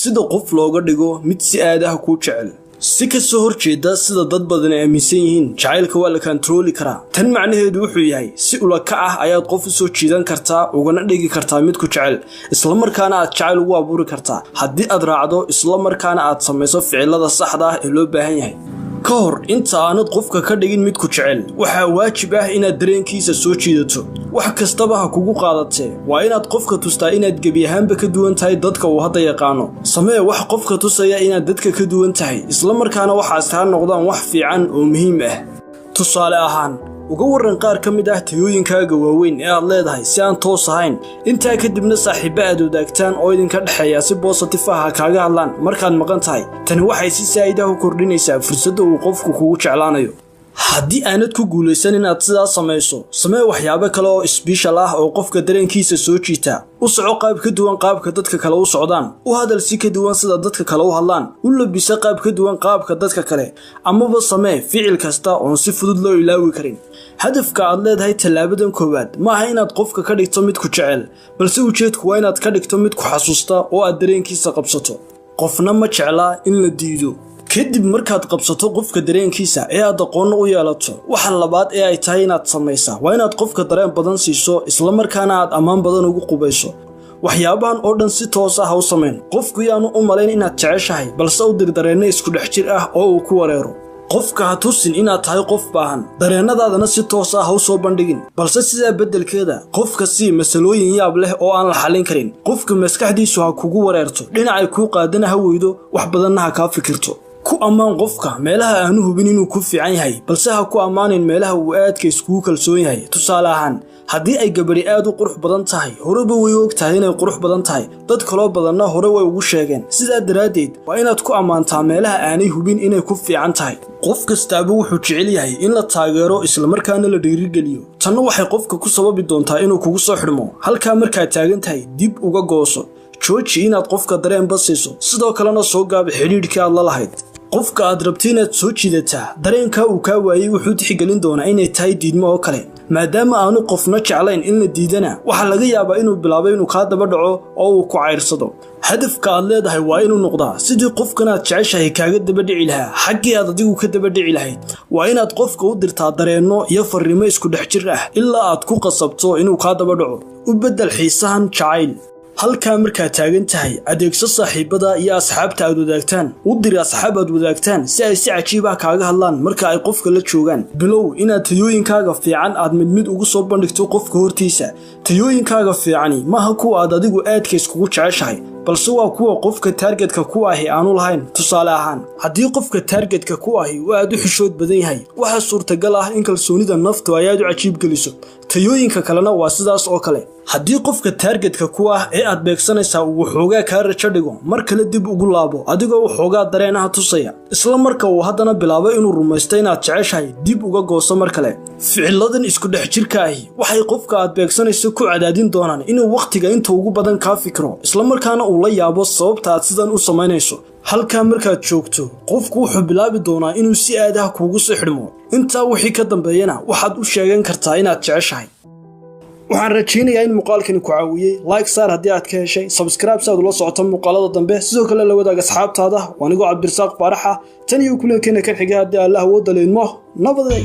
Sida qof looga dhigo mid si aad ah kuu jecel. Si ka soo horjeeda sida dad badan ay aaminsan yihiin, jacaylka waa la kantarooli karaa. Tan macnaheedu wuxuu yahay si ula kac ah ayaad qof u soo jiidan kartaa, ugana dhigi kartaa mid ku jecel, isla markaana aad jacayl ugu abuuri kartaa haddii aad raacdo isla markaana aad samayso ficilada saxda ah ee loo baahan yahay. Ka hor inta aanad qofka ka dhigin mid ku jecel, waxaa waajib ah inaad dareenkiisa soo jiidato. Wax kastaba ha kugu qaadatee, waa inaad qofka tustaa inaad gebi ahaanba ka duwan tahay dadka uu hadda yaqaano. Samee wax qofka tusaya inaad dadka ka duwan tahay, isla markaana waxaas ha noqdaan wax fiican oo muhiim ah. Tusaale ahaan, uga warran qaar ka mid ah tayooyinkaaga waaweyn ee aad leedahay si aan toos ahayn. Intaa kadibna saaxiibba aad wadaagtaan oo idinka dhexeeya si positive ah ha kaaga hadlaan markaad maqan tahay. Tani waxay si saa'id ah u kordhinaysaa fursadda uu qofku kugu jeclaanayo. Haddii aanad ku guulaysan inaad sidaas samayso, samee waxyaabo kale oo special ah oo qofka dareenkiisa soo jiita. U soco qaab ka duwan qaabka dadka kale u socdaan, u hadal si ka duwan sida dadka kale u hadlaan, u labisa qaab ka duwan qaabka dadka kale, amaba samee ficil kasta oon si fudud loo ilaawi karin. Hadafka aad leedahay tallaabadan koowaad ma aha inaad qofka ka dhigto mid ku jecel, balse ujeedku waa inaad ka dhigto mid ku xasuusta oo aad dareenkiisa qabsato. Qofna ma jeclaa in la diido. Kadib markaad qabsato qofka dareenkiisa ee aad aqoonno u yeelato, waxa labaad ee ay tahay inaad samaysaa waa inaad qofka dareen badan siiso, isla markaana aad ammaan badan ugu qubayso. Waxyaabahan oo dhan si toos ah ha u samayn. Qofku yaanu u malayn inaad jeceshahay, balse u dir dareenno isku dhex jir ah oo uu ku wareero. Qofka ha tusin inaad tahay qof baahan, dareennadaadana si toos ah ha u soo bandhigin, balse sidaa beddelkeeda qofka sii masalooyin yaab leh oo aan la xallin karin. Qofka maskaxdiisu ha kugu wareerto, dhinacay kuu qaadana ha weydo, wax badanna ha kaa fikirto. Ku ammaan qofka meelaha aanu hubin inuu ku fiican yahay, balse ha ku ammaanin meelaha uu aadka iskugu kalsoon yahay. Tusaale ahaan, haddii ay gabadhi aad u qurux badan tahay, horeba way og tahay inay qurux badan tahay, dad kaloo badanna hore way ugu sheegeen. Sidaa daraaddeed waa inaad ku ammaantaa meelaha aanay hubin inay ku fiican tahay. Qof kastaaba wuxuu jecel yahay in la taageero, islamarkaana la dhiirigeliyo. Tanna waxay qofka ku sababi doontaa inuu kugu soo xidhmo. Halkaa markaad taagan tahay dib uga gooso, jooji inaad qofka dareenba siiso, sidoo kalena soo gaabi xidhiidhkii aad la lahayd. Qofka aad rabto inaad soo jiidataa dareenkaa uu kaa waayey wuxuu tixgelin doonaa inay tahay diidmo oo kale. Maadaama aanu qofna jeclayn in la diidana, waxaa laga yaabaa inuu bilaabo inuu kaa daba dhaco oo uu ku cayrsado. Hadafka aad leedahay waa inuu noqdaa sidii qofkan aad jeceshahay kaaga daba dhici lahaa xaggii aad adigu ka daba dhici lahayd. Waa inaad qofka u dirtaa dareenno iyo farriimo isku dhex jir ah ilaa aad ku qasabto inuu kaa daba dhaco. U beddel xiisahan jacayl. Halkaa markaad taagan tahay, adeegso saaxiibada iyo asxaabta aad wadaagtaan. U dir asxaab aad wadaagtaan si ay si cajiib ah kaaga hadlaan marka ay qofka la joogaan. Bilow inaad tayooyinkaaga fiican aad mid mid ugu soo bandhigto qofka hortiisa. Tayooyinkaaga fiicani maaha kuwa aad adigu aadka iskugu jeceshahay, balse waa kuwa qofka targetka ku ahi aanu lahayn. Tusaale ahaan, haddii qofka targetka ku ahi uu aad u xishood badan yahay, waxaa suurtagal ah in kalsoonida naftu ay aad u cajiib geliso. Tayooyinka kalena waa sidaas oo kale. Haddii qofka targetka ku ah ee aad beegsanaysaa uu waxoogaa kaa rajo dhigo, mar kale dib ugu laabo adigoo waxoogaa dareenaha tusaya. Isla marka uu haddana bilaabo inuu rumaysto inaad jeceshahay, dib uga gooso mar kale. Ficiladan isku dhex jirka ahi waxay qofka aad beegsanayso ku cadaadin doonaan inuu wakhtiga inta ugu badan kaa fikiro, isla markaana uu la yaabo sababta aad sidan u samaynayso. Halkaa markaad joogto, qofku wuxuu bilaabi doonaa inuu si aad ah kuugu soo xidhmo. Intaa wixii ka dambeeyana waxaad u sheegan kartaa inaad jeceshahay. Waxaan rajaynayaa in muuqaalkani ku caawiyey. Like saar haddii aad ka heshay, subscribe si aad ula socoto muuqaalada dambe, sidoo kale la wadaag asxaabtaada. Waa anigoo Cabdirasaaq Faaraxa. Tan iyo kulankeena kan xiga, haddii Allah awoodda leydmo, nabaday.